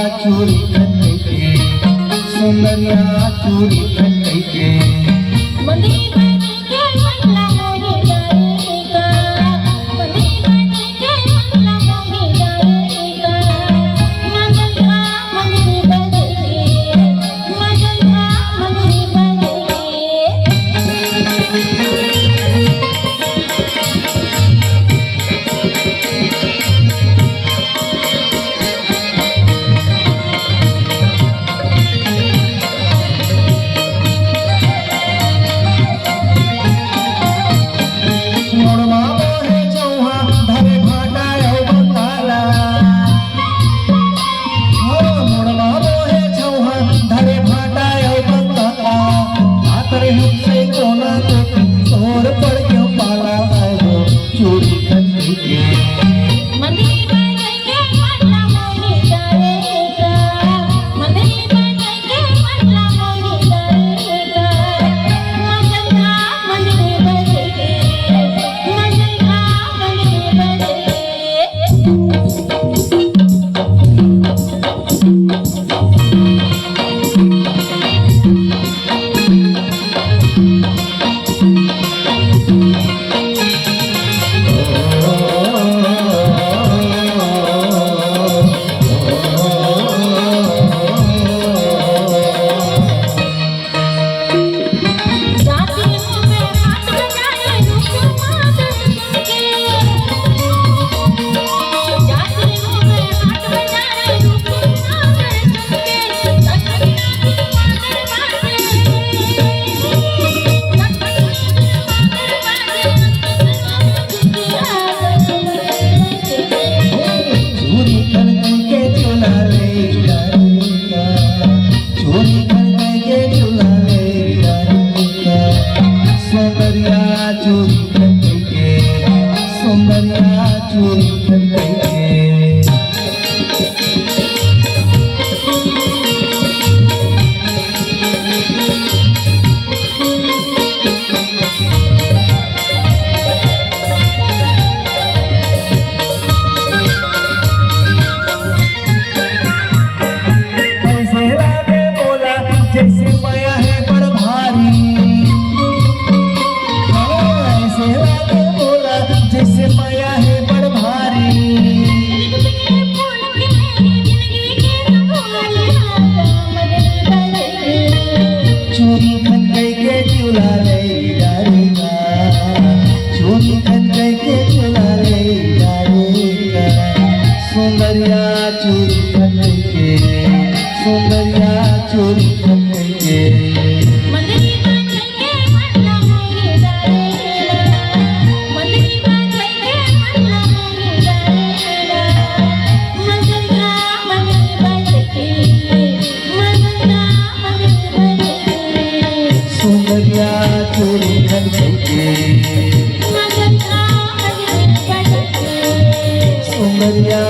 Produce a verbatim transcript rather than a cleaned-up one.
चूरी खन कइके, सुंदरिया चूरी खन कइके। मंदिर बन के मन ला मोही जाएगा, मंदिर बन के मन ला मोही जाएगा। मगन का मंदिर बन के, मगन का मंदिर बन के। मोड़वा मोहे छौहा धरे भाटा अउ बंगाला। मोड़वा मोहे छौहा धरे भाटा अउ बंगाला। आतरे हमसे कोना तो तोर पड़ के पाला आयो। चूरी खन कइके। मंदिर बन के मन ला मोही जाएगा, मंदिर बन के मन ला मोही जाएगा। मगन का मंदिर बन के, मगन का मंदिर बन के। चूरी खन कइके चुला ले डारेगा, चूरी खन कइके चुला ले डारेगा। सुंदरिया चूरी खन कइके, सुंदरिया चूरी खन कइके। अइसे लागे मोला जइसे मया हे बड़ भारी। हाँ, अइसे लागे मोला जइसे मया हे बड़ भारी। चूरी खन कइके चुला ले डारेगा, चूरी खन कइके चुला ले डारेगा। सुंदरिया चूरी खन कइके, सुंदरिया चूरी खन कइके। मंदिर बन के मन ला मोही जाएगा, मंदिर बन के मन ला मोही जाएगा। मगन का मंदिर बन के, मगन का मंदिर बन के। सुंदरिया चूरी खन कइके। मगन का मंदिर बन के। सुंदरिया